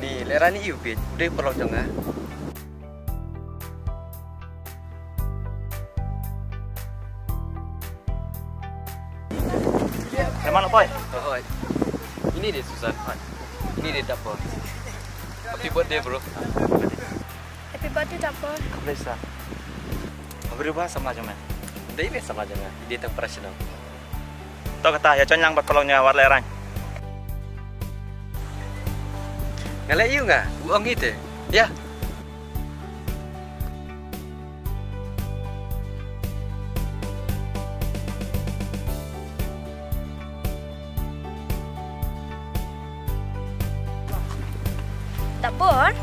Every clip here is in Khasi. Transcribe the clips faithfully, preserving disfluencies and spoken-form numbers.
Ni, lehrain ïa u Pete, u dei u paralok jong nga. Ïa ma, Poi? Hooid. Ine i dei Susan. Ine i dei Dapor. Happy birthday, bro. Happy birthday, Dapor. Khublei, Susan. Haba ïa u ba samla jong me? Dei me samla jong nga. I dei tang para shnong. To kata, ïa join lang bad paralok jong nga, wat lehrain. Nga leh ïa u nga, u ong ïa te. Ïa. Dapor.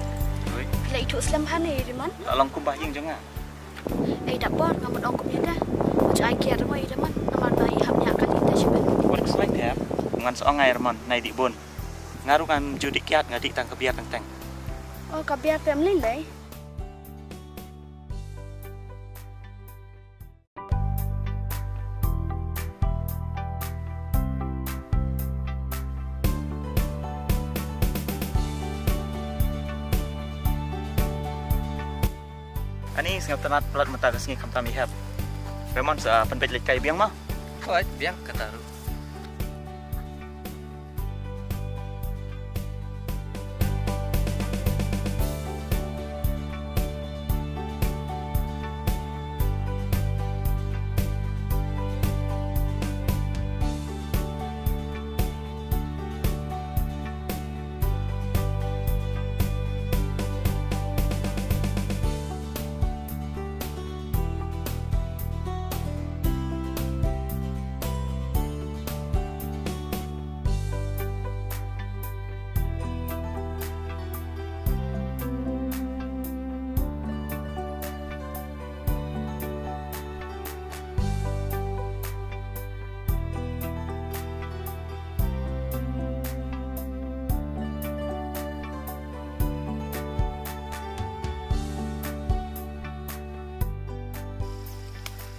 Oi. Phi la ithuh slem bha ne ïa i Raymond? La long kumba ïing jong nga. Ei Dapor, nga mut ong kumne te. Wat ju ai kiad ruh mo ïa i Raymond, namar ba i hap ñiah kali te shibun. Wat khuslai te. Ngan sa ong ïa i Raymond, nai dih bun. Nga ruh ngam ju dih kiad, nga dih tang ka beer teng teng. Oh, ka beer te, ym lei lei. Ani, sngewtynnat palat mynta ka sngi khamtam ïa hep. Raymond, sa pynbeit leit kai biang ma? Hooid, biang kata ruh.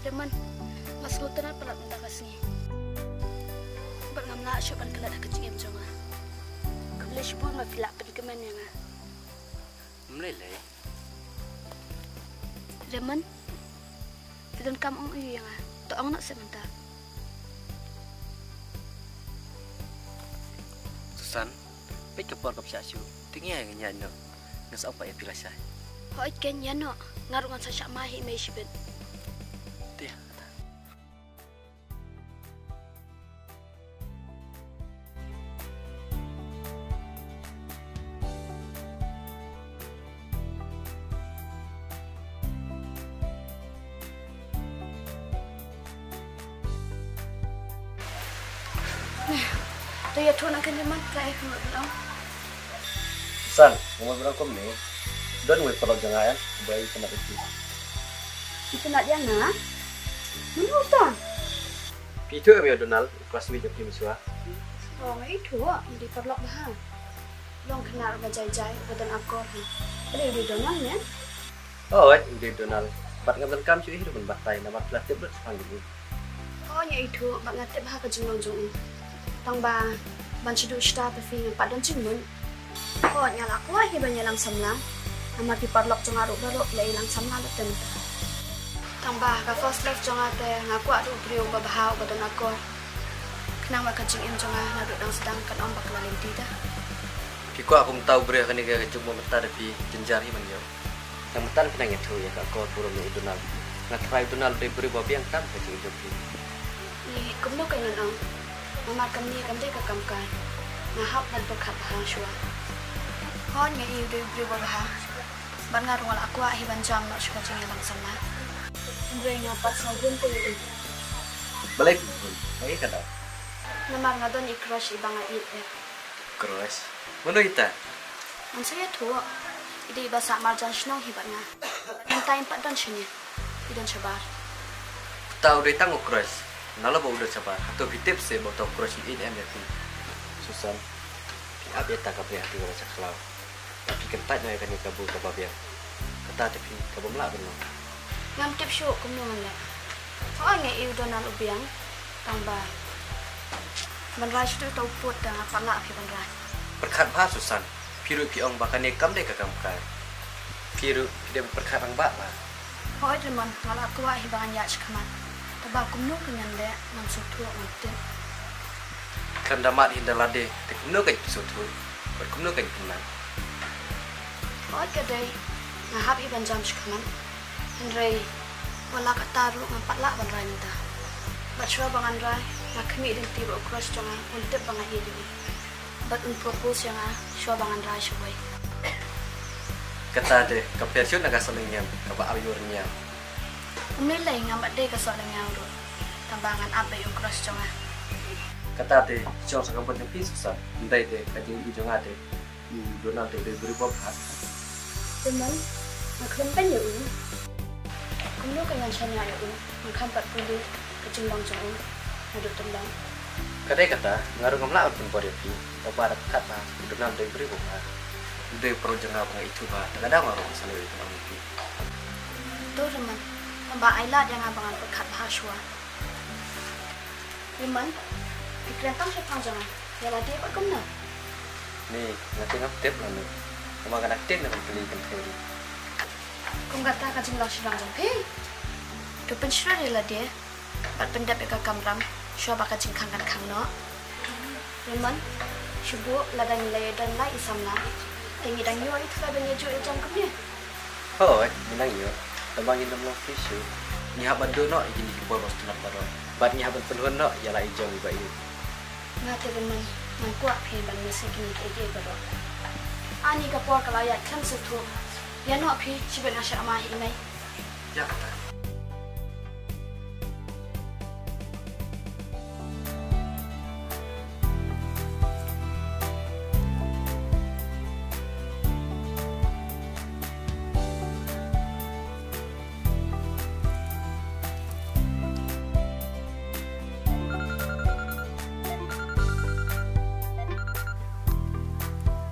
Raymond, nga sngewtynnat palat mynta ka sngi. Bad ngam lah shuh ban klet ha ka jingim jong nga. Khublei shibun ba phi lah pynkmen ïa nga. Ym lei lei. Raymond, phi donkam ong aïu ïa nga? To ong noh seh mynta. Susan, peit ka por kaba shah shuh. Te ngi ïa ngan ïaid noh. Nga sa ong pat ïa phi lashai. Hooid keiñ, ïa noh. Nga ruh ngan sa shah mai hi mei shibit. Te ïa kata. To ïathuh na kane man, trai kumno kumno. Susan, kumno kumno kumne. Don uwei u paralok jong nga, eh, ba i kynad ïa phi. I kynad ïa nga? Mano uta? Phi ithuh em ïa u Donald, u classmate jong phi mynshuwa? Oh, nga ithuh, u dei paralok bha. Long khynnah ba jai jai, ba don akor hi. Balei u dei Donald ne? Hooid, u dei Donald. Bad ngam donkam shuh hi ruh ban batai namar phi la tip lut shaphang jong u. Hooid, nga ithuh bad nga tip bha ka jinglong jong u. Tang ba ban shu duh shata te phi ngam pat don jingmut. Hooid, nga la kwah hi ban ïalang samla. Namar ki paralok jong nga ruh baroh ki la ïalang samla lut te mynta. Tang ba ka first love jong nga te nga kwah ruh u briew uba bha uba don akor. Khnang ba ka jingim jong nga naduh dang sdang kan ym ba ka la lynti da. Phi kwah kumta u briew ha kane ka jingmut mynta da phi jynjar hi ban ïoh. Tang mynta phi nang ïathuh ïa ka akor burom jong u Donald. Nga tharai u Donald u dei u briew ba biang tam ha ka jingim jong phi. Ni kumno ka ngan ong. Namar kamne kam dei ka kam kai. Nga hap ban pyrkhat bha shuwa. Hooid nga i u dei u briew ba bha. Bad nga ruh nga la kwah hi ban jam noh shuh ka jingïalang samla. Hynrei nga pat sngewbun te ïa u. Balei phi bun? Balei ka daw? Namar nga don i crush iba nga ïeit eh. Crush? Mano ita? Ngan sa ïathuh. I dei iba sah marjan shnong hi bad nga. Mynta im pat don shane. I don shabar. Uta u dei tang u crush. Nalor ba u don shabar. Hato phi tip seh ba uta u crush u ïeit em ïa phi? Susan, phi ap ïa kata ka bneng ha ki wan sha khlaw. Phi kyntait noh ïa kane ka bor kaba biang. Kata te phi ka bym lah ban long. Ngam tip shuh kumno ngan leh. Hooid nga i u Donald u biang. Tang ba ban rai shuh uta u pud te nga pat lah phi ban rai. Pyrkhat bha Susan. Phi ruh phi ong ba kane kam dei ka kam kai. Phi ruh phi dei ban pyrkhat rangbah ba. Hooid Raymond, nga la kwah hi ba ngan ïaid shakhmat. Tangba kumno kan ngan leh, ngam sngewthuh, ngam tip. Kan da mad hi da lade, te kumno kan pynsngewthuh, bad kumno kan pynnang. Hooid ka dei, nga hap hi ban jam shakhmat. Hynrei wat la katta ruh ngam pat lah ban rai mynta. Bad shuwa ba ngan rai, nga khmih lynti ba u crush jong nga un tip ba nga ïeit ïa u. Bad un propose ïa nga shuwa ba ngan rai shawei. Kata te ka pher shuh na ka sohlyngniam kaba ar ïoh rynïam. Ym lei lei, ngam pat dei ka sohlyngniam ruh. Tangba ngan ap beit ïa u crush jong nga. Kata te shong sa ka bor jong phi Susan. Hynrei te ka jingïohi jong nga te u Donald te u dei u briew uba bha. Raymond, nga khlem peit ïa u. Kumno kan ngan shaniah ïa u? Nga kham pat pule ka jinglong jong u naduh tymmen. Ka dei kata, nga ruh ngam lah ban pynbor ïa phi. Tangba da pyrkhat ba u Donald u dei u briew uba bha. U dei u paralok jong nga ba nga ithuh bha. Te ka daw nga ruh nga sa leh ïa u ïa phi. To Raymond, tangba ai lad ïa nga ba ngan pyrkhat bha shuwa. Raymond, phi kren tang shaphang jong nga. Ïa lade pat kumno? Ni, nga te ngam tip lano. Tangba nga dang ktien na ban pynlong pynthei ruh. Kum kata ka jinglong shnong jong phi. To pynshlur ïa lade bad pyndep ïa ka kamram shuwa ba ka jingkhang kan khang noh. Raymond, shu buh lada ngi la ïadon lai i samla. Te ngi dang ïoh ithuh ban ïajuh ïajam kumne. Hooid, ngi dang ïoh. Tangba ngin ym long free shuh. Ngi hap ban duh noh ïa kine ki por ba sngewtynnat baroh. Bad ngi hap ban pynhun noh ïa la i jong i ba ïeit. Nga te Raymond, ngan kwah phi ban miss ïa kine kiei kiei baroh. Ani ka por ka la ïaid khlem sngewthuh. Ïa noh phi, shibit nga shah mad hi mei. Ïa kata.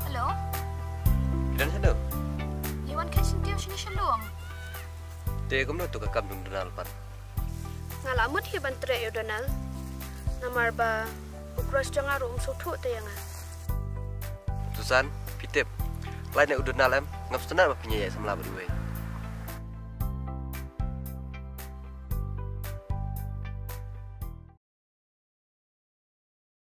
Hello? Ki don shaduh? Ngi wan kheit shyntieh shane sha lum. Te kumno tu ka kam jong u Donald pat? Nga la mut hi ban treh ïa u Donald. Namar ba u crush jong nga ruh um sngewthuh te ïa nga. Susan, phi tip. Lait ne u Donald em, ngam sngewtynnat ba phin ïaid samla bad uwei.